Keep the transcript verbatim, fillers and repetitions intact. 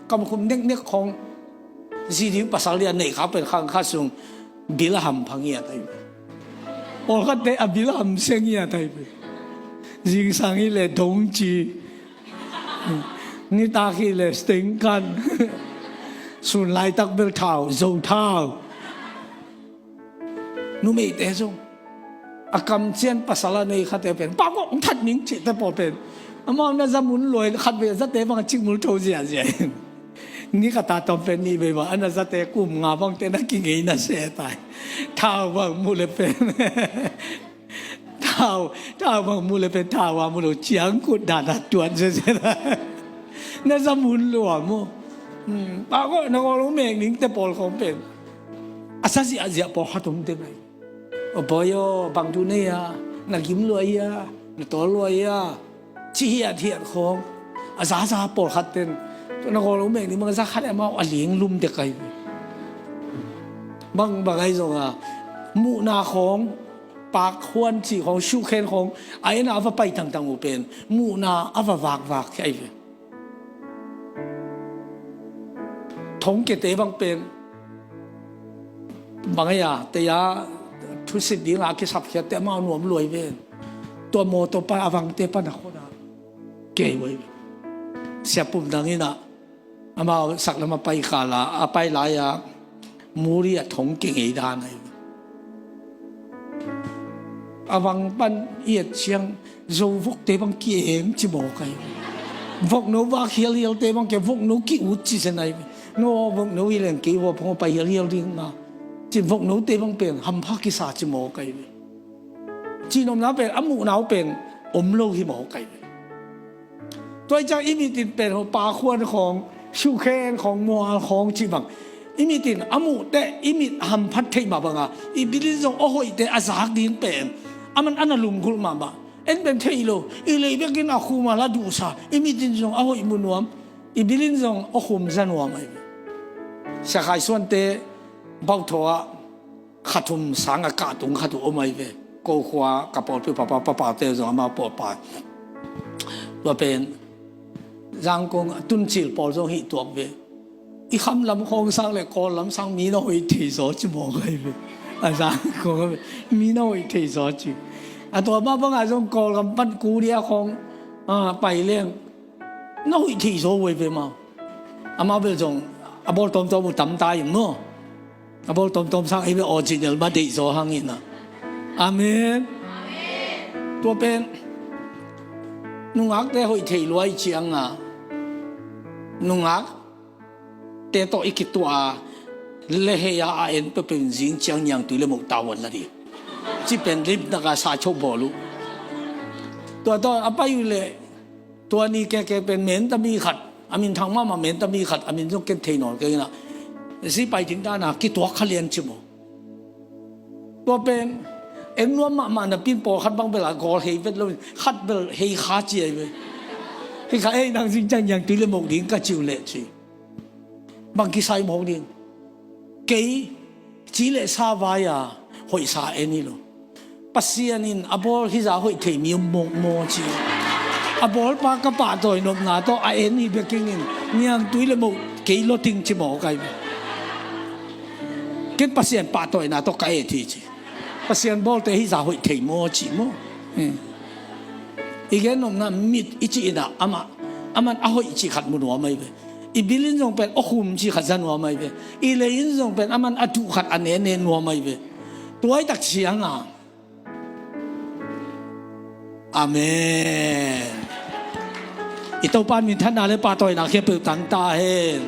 Kamkhum neknek khawng zi ding pasal dia neih khak pen khang khat sung bil a ham pha ngiat ahi. Pawlkhatte a bil a ham sia ngiat ahi. Zingsang hi le dongci, nitak hi le stengkan, sun laitak bel thau, zo thau. Numeite zong a kamcian pasal a nei khate pen, "Pa, kong that ning," cihte pawl pen amau na za mun luai khat ve, zate bang a cikmul tho ziahziah in. Ni khat a tawm pen nih vei bang a na zate kum nga bangte na kingei na se tai. Thau bang mu le pen thau, thau bang mu le pen thau a mu lo ciang kut dan a tuan sese na za mun lua mu. Hmm, pa ko na ko lo mek ning te pawl khong pen a sa ziahziah pawlkhat om te mai. "O boy aw, bang tu nei a, na gim lua ia, na tawl lua ia," ci hiathiat khawng a zaza pawlkhat ten, "Tua na gawl a um mek ni bang za khat amau a ling lum dek ahi." Bang bang ahi zong a, muhna khawng, pakhuan cih khawng, sukhen khawng a en a a va pai tangtang uh pen muhna a va vakvak khia ahi ve. Thongkiate bang pen bang ahi a, tei a thusit dingah a kisapkhiatte amau nuam luai ven. Tua mawtaw pan a vangte pan a khona kei uai. Siapum dang inah amau saklam a pai kala a pai lai-a muri a thong kingei dan ahi. A vang pan i et ciang zo vokte bang ki-eng ci mawk ahi. Vokno vak hialhialte bang kia vokno ki-ut ci sen ahi. No vokno i leng kei huap hong pai hialhial ding ma cin voknote bang pen hampha kisa ci mawk ahi. Cinomna pen a muhnau pen om lo hi mawk ahi. Tua i ciang i mit in pen ho pakhuan khawng, sukhen khawng, mual khawng cih bang i mit in a muhte i mit hamphat theih mah banga i bilin zong a hoihte a zak ding pen a man a na lunggulh mahmah. En pen theih lo, i lei bekin a khum a la duhsa, i mit in zong a hoih mu nuam, i bilin zong a khum za nuam ahi. Sia Khai Suante bauhthaw ah kha thum sang a kah tung khat uh om ahi ve. Ko khua ka pawlpi papa, papate zong amau pawlpa. Tua pen Zangkong a tuncil pawl zong hih tuak ve. I kham lam khawng sang le Kawl lam sang mi na hoih thei zaw ci mawk ahi ve. A Zangkong a ve, mi na hoih thei zaw ci. A tua mah bangah zong Kawlgam pan Korea khawng, a, pai leng na hoih thei zaw uh ahi ve mau. Amau bel zong a bawl tawmtawm uh tam ta in maw. A bawl tawmtawm sang ei bel original mah deih zaw hang inah. Amen. Tua pen nungakte hoih thei luai cianga nungakte tawh i kituah a lehei a a en peuhpeuh in zing ciang niangtui le moh tavuan la ding ci pen limnaka sa choh bawl uh. Tua tawh a pai uh leh tua ni keke pen menta mi khat, a min thang mahmah menta mi khat, a min zong ken thei nawn kei inah, sipai ding dana kituak kha lian ci maw. Tua pen en nuam mahmah napi in pawlkhat bang bel a gawl hei vet lo in khat bel hei kha ci ahi ve. Hei kha ei nang zing ciang niangtui le moh ding ka ci uh leh ci. Bang kisai mawk ding. Kei ci le sa vai a hoihsa en hi lo. Pasian in a bawl hizah hoih thei mi om mawk maw ci. A bawlpa ka pahtawi nopna tawh a en hi beking in niangtui le moh kei loting ci mawk ahi ve. Ken Pasian pahtawina tawh ka et hi ci. Pasian bawlte hizah hoih thei maw ci maw. Eh. I gen nopna mit i ci inah amah, aman a hoih cih khat mu nuam ahi ve. I bilin zong pen a khum cih khat za nuam ahi ve. I leiin zong pen aman a duh khat a nene nuam ahi ve. Tuaitak cianga. Amen. I Topa minthanna le pahtawina khempeuh tang ta hen.